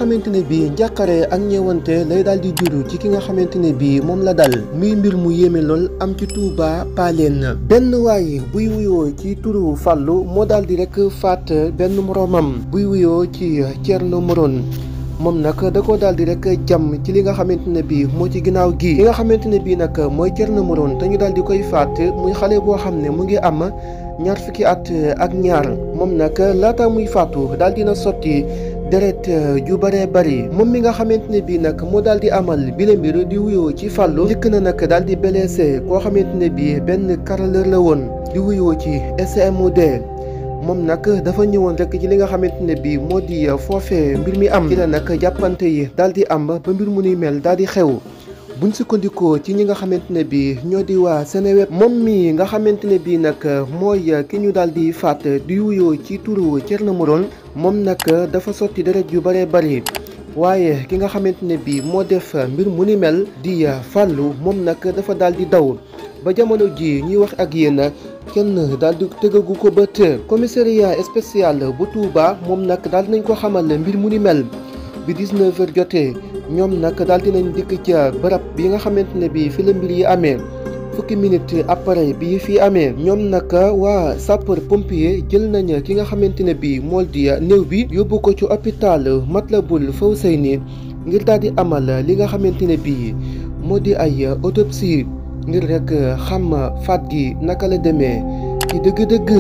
xamante ne bii njàqare ak ñeewante lay daal di juru ci ki nga xamante ne bii moom la dal muy mbir mu yéeme lool am ci Touba Paleen benn waay buy wuyoo ci turu Fallou moo daal di rek faat benn moroomam buy wuyoo ci Thierno Morone moom nag da koo daal di rek jàmm ci li nga xamante ne bii moo ci ginnaaw gi li nga xamante ne bii nag mooy Thierno Morone te ñu daal di koy faat muy xale boo xam ne mu ngi am ñaar fukki at ak ñaar moom nag laata muy faatu daal dina sotti deret ju bëree bëri moom mi nga xamante ne bii nag moo daal di amal bile mbir di wuyoo ci Fallou njëkk na nag daal di blessé koo xamante ne bii benn carreleur la woon di wuyoo ci SMD moom nag dafa ñëwoon rek ci li nga xamante ne bii moo di foofee mbir mi am ci la nag jàppante yi daal di am ba mbir mu ni mel daal di xew buñ sukkandikoo ci ñi nga xamante ne bii ñoo di waa Seneweb moom mi nga xamante ne bii nag mooy ki ñu daal di faat di wuyoo ci turu Thierno Morone moom nag dafa sotti deret yu bëree bëri waaye ki nga xamante ne bii moo def mbir mu ni mel di Fallou moom nag dafa daal di daw ba jamono ji ñuy wax ak yéen kenn daal di tëggagu ko bët commissariat spécial bu Touba moom nag daal nañ ko xamal mbir mu ni mel bi 19h jotee ñoom nag daal dinañ dikk ca barab bi nga xamante ne bii fi la mbir yi amee fukki minute après bi fi amee ñoom nag waa sapeur pompier jël nañ ki nga xamante ne bii moo di néew bi yóbbu ko ci hôpital Matlaboul Fawzeyni ngir daal di amal li nga xamante ne bii moo di ay autopsie ngir rek xam faat gi naka la demee ci dëgg-dëgg.